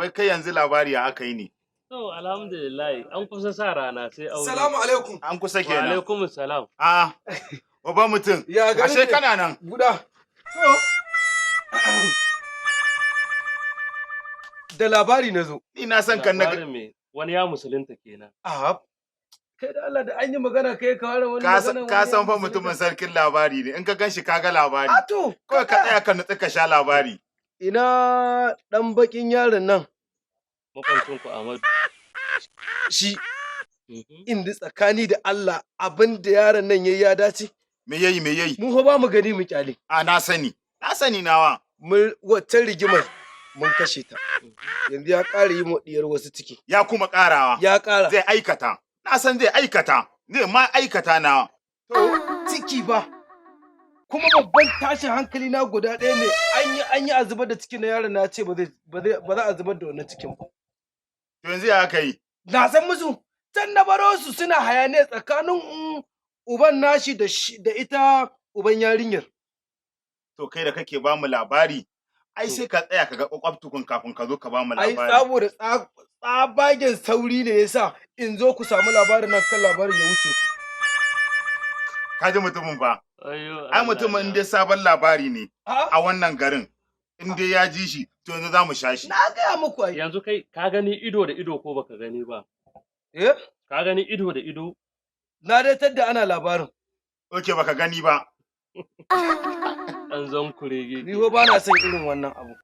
Wai kai yanzu labari ya aka yi ne? To, alhamdulillah, an kusa sa rana sai aure. Salamu alaikum. An kusa Wa kenan. alaikum salam. A babban mutum. Ya gari Ashe ne? kana nan. Buɗa. Da labari na zo. Ni na san kan na Labarin me? Wani ya musulunta kenan. A kai da Allah da an yi magana kai ka ware wani ka magana. san ka san fa mutumin sarkin labari ne. In ka gan shi ka ga labari. A to. Kawai ka tsaya ka nutsu ka sha labari. Ina ɗan bakin yaron nan Makwancin ku Ahmadu. shi Mhm. inda tsakani da Allah abin da yaron nan yayi ya dace. Me yayi, me yayi? Mu fa ba mu gani mu kyale. A na sani. Na sani nawa. Mun waccan rigimar mun kashe ta. Yanzu ya ƙara yi mu diyar wasu ciki. Ya kuma karawa. Ya ƙara. Zai aikata. Na san zai aikata. Zai ma aikata nawa. Ciki ba. Kuma babban tashin hankali na guda ɗaya ne an yi a zubar da cikin na yaron na ce ba zai ba zai ba za a zubar da wannan cikin ba. To yanzu ya aka yi? Na san musu can na baro su suna hayaniya tsakanin uban nashi da shi da ita uban yarinyar. To kai da kake ba mu labari, ai sai ka tsaya ka ga kwakwaf tukun kafin ka zo ka ba mu Ai labari. saboda tsabagen sauri ne yasa in zo ku samu labarin nan kan labarin ya wuce ku. Ka ji mutumin ba. Ayyo, Ai Allah mutumin na. in dai sabon labari ne A'a, a wannan garin. In dai ya ji shi, to yanzu za mu sha shi. na gaya muku ai. Yanzu kai ka gani ido da ido ko baka gani ba? Eh? Ka gani ido da ido? Na dai tadda ana labarin. Okay, baka gani ba. Ɗan zan kurege. Ni ko ba na son irin wannan abu.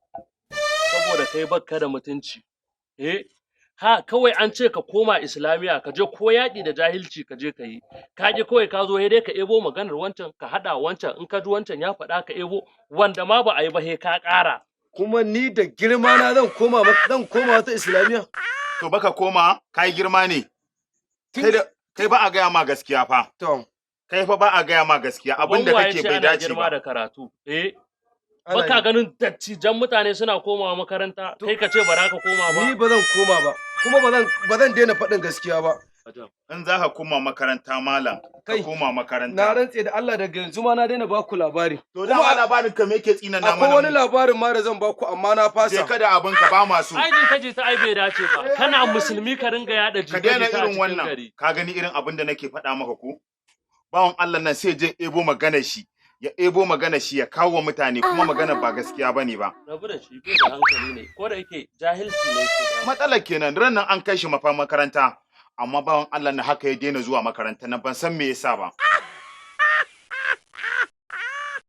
Saboda kai bakka da mutunci. Eh? Ha kawai an ce ka koma Islamiya ka je ko yaƙi da jahilci ka je ka yi. Ka je kawai ka zo sai dai ka ebo maganar wancan ka haɗa wancan, in ka ji wancan ya faɗa ka ebo wanda ma ba a yi ba sai ka ƙara. Kuma ni da girma na zan koma wata Islamiya. To baka koma, kai girma ne. Kai da kai ba a gaya ma gaskiya fa. To, Kai fa ba a gaya ma gaskiya, abin da Uban waye kake ce bai ana dace girma ba. da karatu. Eh? Ana Baka yi. ganin dattijan mutane suna komawa makaranta, kai ka ce ba za ka koma ba. Ni ba zan koma ba. Kuma ba zan daina faɗin gaskiya ba. In za ka koma makaranta malam, ka Kai, koma makaranta. Na rantse da Allah daga yanzu ma na daina baku labari. To dama labarin ka me yake tsina na Akwai mana wani mu? labarin ma da zan baku amma na Je fasa. ka da abin ka ba masu. Ai jita jita ai bai dace ba. Kana musulmi ka ringa yada Ka jita daina jita a irin cikin wannan. gari. Ka gani irin abin da nake faɗa maka ko? Bawan Allah nan sai je ebo magana shi, ya ebo magana shi ya kawo wa mutane, kuma magana ba gaskiya bane ba. Rabu da shi, bai da hankali ne. Ko da yake jahilci ne ke da. Matsalar kenan, ran nan an kai shi mafa makaranta. Amma bawan Allah na haka ya daina zuwa makaranta nan, ban san me yasa ba.